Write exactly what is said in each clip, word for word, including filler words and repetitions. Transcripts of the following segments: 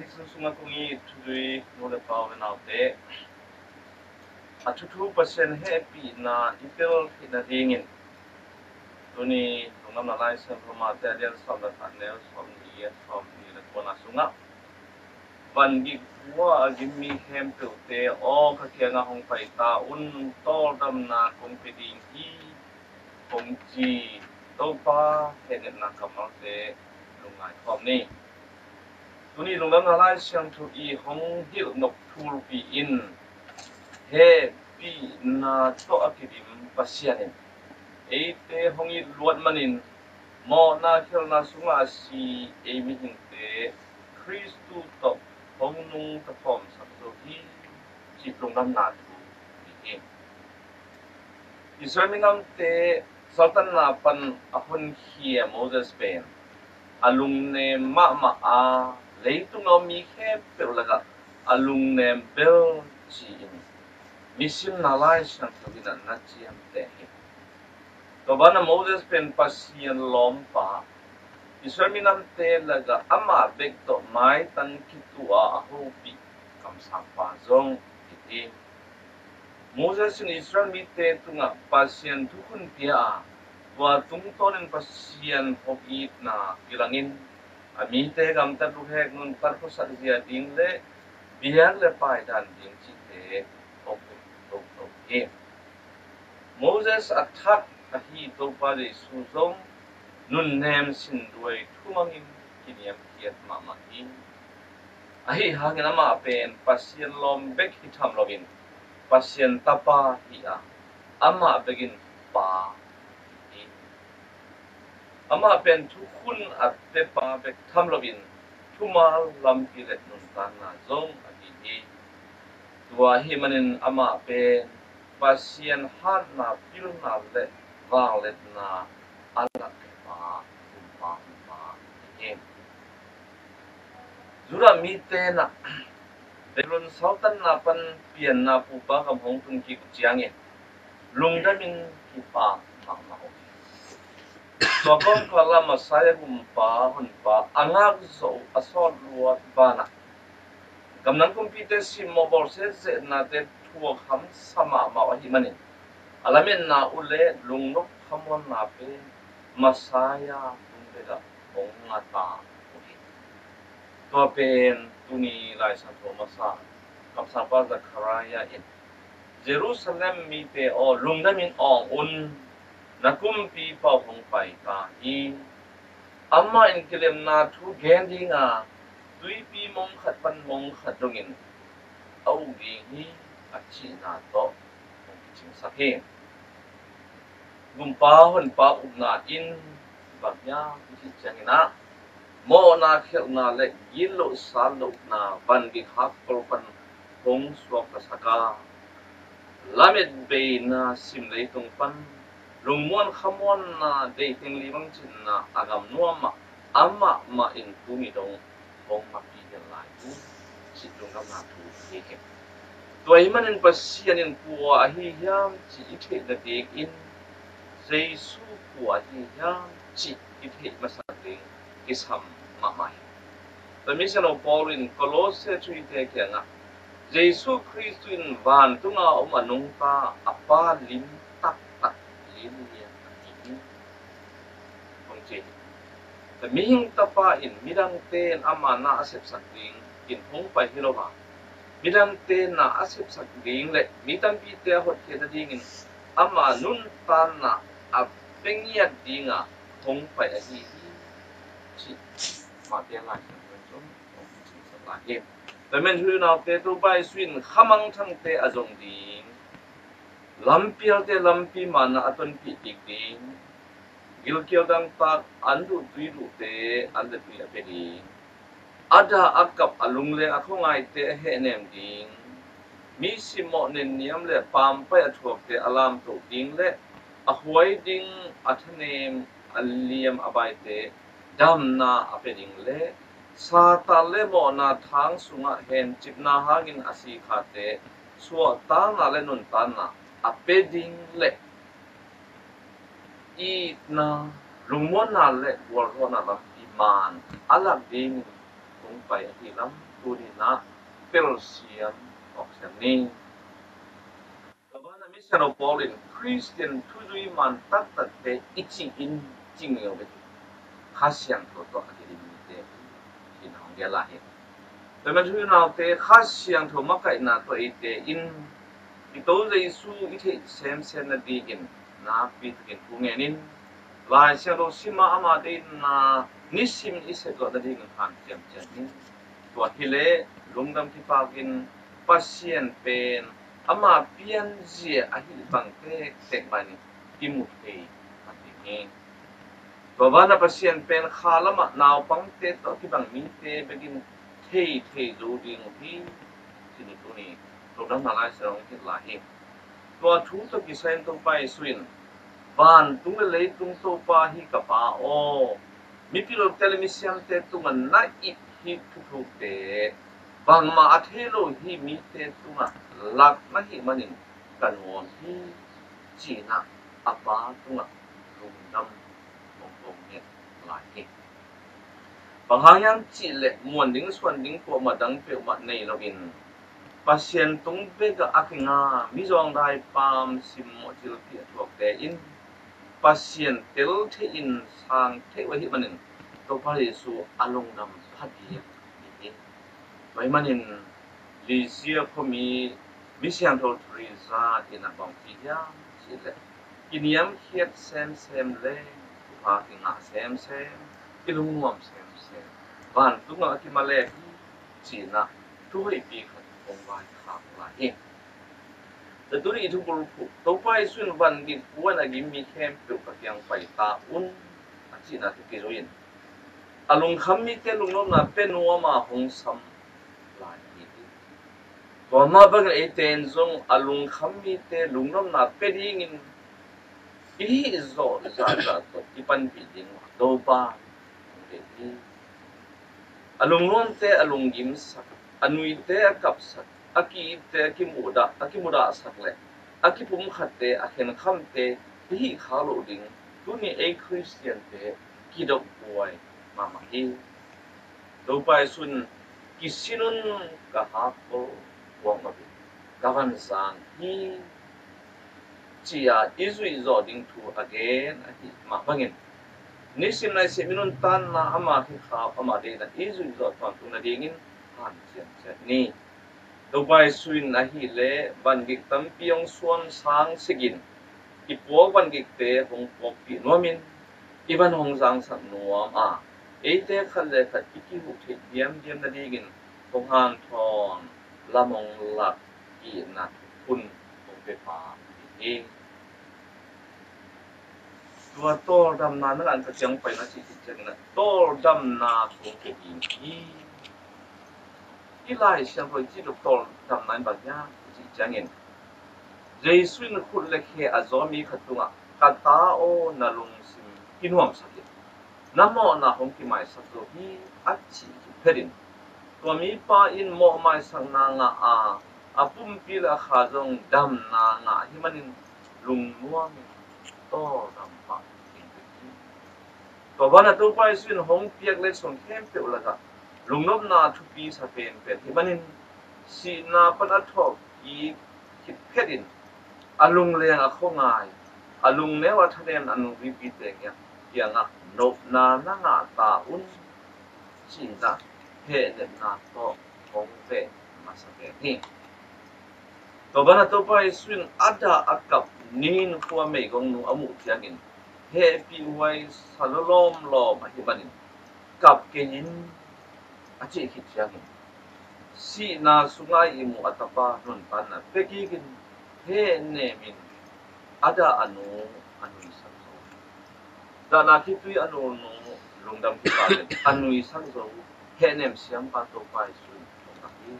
Jesuh sungah kong it thuzui nu le pa u le naute, a thuthu Pasian hehpihna i tel theih nadingin tuni Lungdamna Lai Siangtho Mate a lian sawm le khat, neu sawmnih le sawmnih le kuana sungah, van gik hua a gim mi khempeuhte aw, ka kiangah hong pai ta un, tawldamna kong pia ding hi, kong ci Topa hehnepna kammalte lungngai khawm ni. Tuni Lungdamna Lai Siangtho i hong hilh nop thulpi in hehpihna tawh a kidim Pasian in eite hong it luat manin mawhna khialhna sungah a si ei mihingte Khristu tawh hong nungta khawmsak zo hi, cih lungdamna thu hi hi. Israel minamte saltanna pan a honkhia Moses pen a lungnem mahmah a, leitung a om mi khempeuh lakah a lungnem bel ci-in misimna Lai Siangtho in a na ciamteh hi. Tua banah Moses pen Pasian lawmpa, Israel minamte lakah amah bek tawh maitang kituah a hopih kamsangpa zong hi hi. Moses in Israel mite tungah Pasian thukhun pia a, tua tungtawnin Pasian hong itna kilangin a mite gamtat, luhek, nuntak, khuasak zia ding le biak le paidan ding cihte hong hong hi. Moses a thak ahi Topa Jesuh zong nunnem sinduai thumangin kiniamkhiat mahmah hi. Ahi hangin amah pen Pasian lawm bek hi tham loin Pasian tapa hi a, amah bekin Pa hi. Amah pen thukhun a pepa bek tham loin thumal, lampi le nuntakna zong ahi hi. Tua ahih manin amah pen Pasian hatna, pilna le vangliatna a lakpa, Gumpa, Gumpa hi. Judah mite in ah Babylon saltanna pan pianna pupa gam hong tun kik uh ciangin lungdamin kipak mahmah uh hi. Tua kawmkal ah Messiah Gumpa, Honpa a ngakzawh uh a sawt luat banah gamdang kumpite simmawh, bawlsia zehnate thuak hamsa mahmah uh ahih manin a lametna uh le lungnop khamuanna pen Messiah tung bek ah hong ngah ta uh hi. Tua pen tuni Lai Siangtho masa kamsangpa Zechariah in Jerusalem mite aw, lungdamin awng un, na kumpipa uh hong pai ta hi. Amah in kilemna thu gen ding a, tuipi mong khat pan mong khat dongin a uk ding hi, a cihna tawh hong kicingsak hi. Gumpa Honpa ukna in bang hiam i cih ciangin ah mawhna khialhna le gitloh satlohna van gik hakkol pan hong suaktasak a, lamet beina sim leitung pan lungmuan khamuanna deih teng li bang cinna a gam nuam ah amah mah in tuni dong hong mapih den lai uh, cih lungdamna thu hi hi. Tua ahih manin Pasian in kua ahi hiam cih i theih nadingin Jesuh kua ahi hiam cih i theih masa ding kisam mahmah hi. Tua misiangtho Paul in Kolose thuhite kiangah Jesuh Khristu in vantunga om a nungta a Pa lim taktak, lim lian ahi hi, hong ci hi. Mihing Tapa in midangte in ama na a sepsak dingin hong pai hi lo a, midangte na a sepsak ding le mi tampite a hotkhiat nadingin ama nuntakna a pia ngiat dinga hong pai ahi hi, cih Mate Lai Siangtho in zong hong kicingsak lai hi. Tua ahih manin u le naute, Topa Jesuh in khamangthangte a zong ding, lampialte lampi manna a tonpih kik ding, gilkial dangtak, an duh tui duhte an le tui a pia ding, a dah a kap a lungleng a khuangaite a hehnem ding, mi simmawh nenniam le pampai a thuakte a lamtoh ding le a huai ding, a thanem a liam a baite damna a pia ding le Satan le mawhna thang sungah hencipna hangin a sikhate suahtakna le nuntakna a pia ding le itna, lungmuanna le gualzawhna lampi man a lak dingin hong pai ahi lam Tuni-in ah telsiam awk siam ni. Tua banah Misiangtho Paul in Khristian thuzui man taktakte i cih in cing lo bek hi. Kha Siangtho tawh a kidim mite hi, ci-in hong gel lai hi. Tua ahih manin u le naute, Kha Siangtho makaihna tawh eite in i Topa Jesu i theih semsem nadingin nakpi takin thu ngen in, Lai Siangtho sim a, ama deihna nisim i sep zawh nadingin hanciam ciat ni. Tua hileh lungdam kipakin Pasian pen ama pianzia ahih bang tektek mah in i mu thei kha ding hi. Tua banah Pasian pen kha lamah naupangte tawh kibang mite bekin thei thei zo ding uh hi, ci-in tuni lungdamna Lai Siangtho hong hilh lai hi. Tua thu tawh kisai in Topa Jesu in, "Vantung le leitung Topa hi ka Pa aw, mipilokte le misiamte tungah na ip hih thuthukte bangmah a thei lo hih mite tungah lak na hih manin ka nuam hi," ci-in ah a Pa tungah lungdam hong ko nget lai hi. Bang hang hiam cih leh muan ding suan ding kuamah dang peuhmah nei loin Pasian tung bekah a kinga mizawngdai paam simmawh cilpi a thuakte in Pasian tel theihin sang thei uh ahih manin Topa Jesu a lungdam pha ding hi. Tua ahih manin Lisia khuami Misiangtho Teresa in a bang ci hiam cih leh, "Kiniamkhiat semsem le thupha kingah semsem, kilungnuam semsem, vantungah a kimalep hi," ci-in ah thu hoihpi khat hong vaikhak lai hi. Tua tuni i thubulphuh, "Topa Jesu in van gik puan a gim mi khempeuh ka kiang pai ta un," a cihna tawh kizui in a lungkham mite lungnopna pia nuam a hong sam lai hi. Tua mah bangin eite in zong a lungkham mite lungnopna pia dingin i hih zawh zahzah tawh i panpih ding uh Topa hong deih hi. A lungnuamte a lunggimsak, a nuite a kapsak, a ki-itte a kimudah, a kimudahsak le a kipumkhatte a khenkhamte i hih khak loh ding tuni ei Khristiante kidophuai mahmah hi. Topa Jesu in, "Kisin un, ka hak khol puak nop in, ka van zang hi," ci-a i zuih zawh ding thu a gen ahih mah bangin nisim naisim i nuntakna ama khekhap, ama deihna i zuih zawh tawntung nadingin hanciam ciat ni. Topa Jesu in ahih leh van gik tampi hong suan sang sik in i puak van gikte hong puakpih nuamin i van hong zangsak nuam a, eite khat le khat i kihuh theih diamdiam nadingin hong hanthawn lam hong lak, itna thukhun hong pia pa hi. Tua tawldamna na ngah in ka kiang pai na cih khit ciangin ah tawldamna thu hong pia ding hi. I Lai Siangtho i cih tua tawldamna in bang hiam i cih ciangin Jesu in khut le khe a zawmi khat tungah, "Ka ta aw, na lungsim kinuamsak in, na mawhna hong kimaisak zo hi," a cih khit phetin tua mipa in mawhmaisakna ngah a, a pumpi le a kha zong damna ngah ahih manin lungnuam in tawldam pah ding hi. Tua banah Topa Jesu in hong piak letsong khempeuh lakah lungnopna thupi sa penpen ahih manin sihna pan a thawhkik khit phetin a lungleng a khuangai, a lungneu a thanem a nungzuipite kiangah, "Nopna na ngah ta un," ci-in ah hehnepna tawh hong veh masa pen hi. Tua banah Topa Jesu in a dah a kap nin khua meigongnu a muh ciangin hehpihhuai sa lawlawm lawm ahih manin, "Kap kei in," a cih khit ciangin sihna sungah i mu a tapa nuntakna pia kik in hehnem in a dah a nu a nuisak zo. Dahna khitui a nulnu lungdam kipakin a nuisak zo hehnem siampa Topa Jesu in hong lak hi.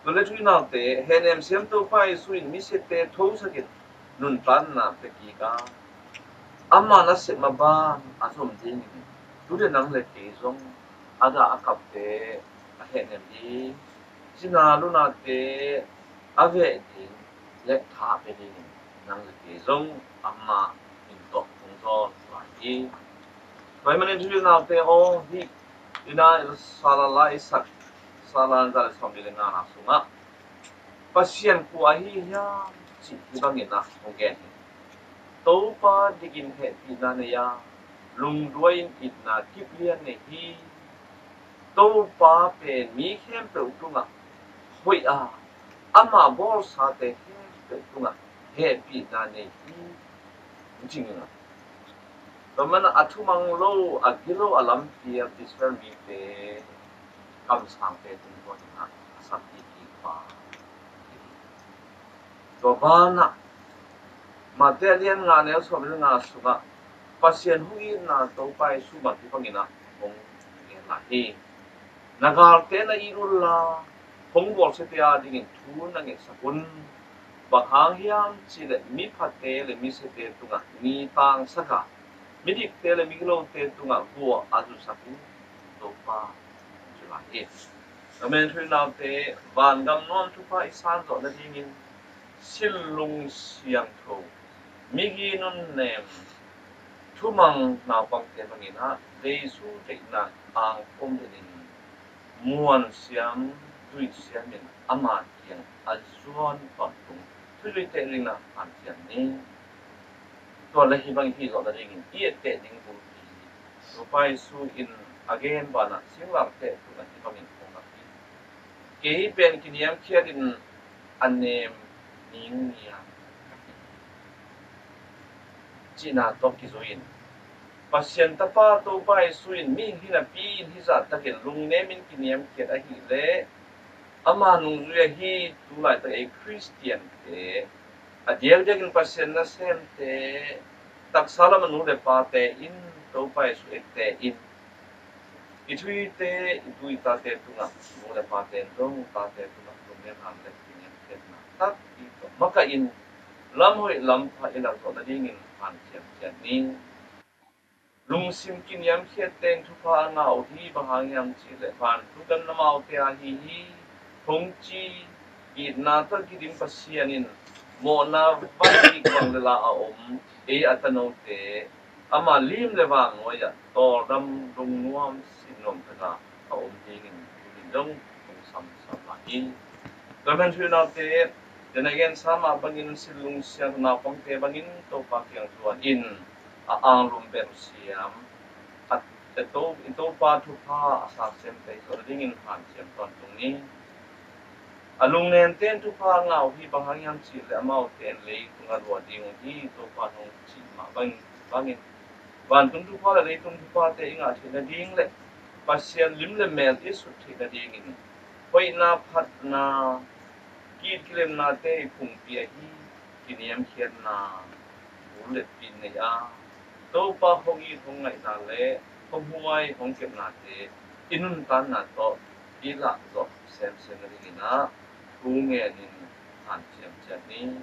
Tua le thu i naute, hehnem siam Topa Jesu in misiate thosakin nuntakna pia kik a, ama nasep maban a zom dingin tu le nang le kei zong a dah a kapte a hehnem ding, cina lunate a veh ding le tha pia dingin nang le kei zong ama min tawh hong zawn lai hi. Tua ahih manin thu i naute aw, hih i na i sa lala i sak Salan za le sawmli le ngana sungah Pasian kua ahi hiam cih hih bangin ah hong gen hi. Topa dikin hehpihna nei a, lungduai in itna kip lian nei hi. Topa pen mi khempeuh tungah hoih a, ama bawlsate khempeuh tungah hehpihna nei hi. Cingin ah Tua manin a thumang lo, a gilo, a lampi a Israel mite kamsangte tungtawn in ah a sakhi hi pa. Tua banah Mate a lian nga neu sawm le nga sungah Pasian hong itna Topa Jesu bang hih bangin ah hong gen lai hi. Na galte na it unla, hong bawlsiate adingin thu na ngetsak un. Bang hang hiam cih leh miphate le misiate tungah ni tangsak a, midikte le migilote tungah gua a zusak in Topa ci lai hi. Ka men thu i naute, vangam nuam thupha i san zawh nadingin silung siangtho, migi nunnem, thumang naupangte bangin ah Jesu deihna angpom dingin muan siam, tui siam in ama kiang a zuan tawntung thuzuite dingin ah hanciam ni. Tua le hih bang hih zawh nadingin i etteh ding bulpi hi. Topa Jesu in a gen banah singlamteh tungah hih bangin hong lak hi. Kei pen kiniamkhiat in a nem ning niam ka hi, cihna tawh kizui in Pasian Tapa Topa Jesu in mihing hinapi in hih zahtakin lungnem in kiniamkhiat ahih leh ama nungzui ahi tu laitak ei Khristiante, a diakdiakin Pasian nasemte, taksa lam a nu le pate in Topa Jesu etteh in i thuhite, i tu i tate tungah, nu le pate in zong tate tungah lungnem ham le kiniamkhiatna takpi tawh makaih in lam hoih lam pha i lak zawh nadingin hanciam ciat ni. Lungsim kiniamkhiatte in thupha a ngah uh hi. Bang hang hiam cih leh vantung gam amaute a hi hi, hong ci. Itna tawh kidim Pasian in mawhna vai kik bang le la a om ei a tanote ama lim le vang nuai-ah tawldam, lungnuam, sinnuam taka a om dingin tuni zong lungsamsam lai hi. Tua men thu i naute, den a gensa mah bangin silung siang naupangte bangin Topa kiang zuan in a anglum bel siam a, a to, i Topa thupha a sa siamte i zawh nadingin hanciam tawntung ni. A lungnente in thupha a ngah uh hi. Bang hang hiam cih leh amaute in leitung a luah ding uh hi. Topa in hong cih mah bang, bangin vantung thupha le leitung thuphate i ngah theih nading le Pasian lim le mel i sut theih nadingin hoihna, phatna, ki-it kilemnate i phungpi ahi kiniamkhiatna bul le pin nei a, Topa hong it hong ngaihna le hong huai hong kepnate i nuntanna tawh i lah zawh semsem nadingin ah thu ngenin hanciam ciat ni.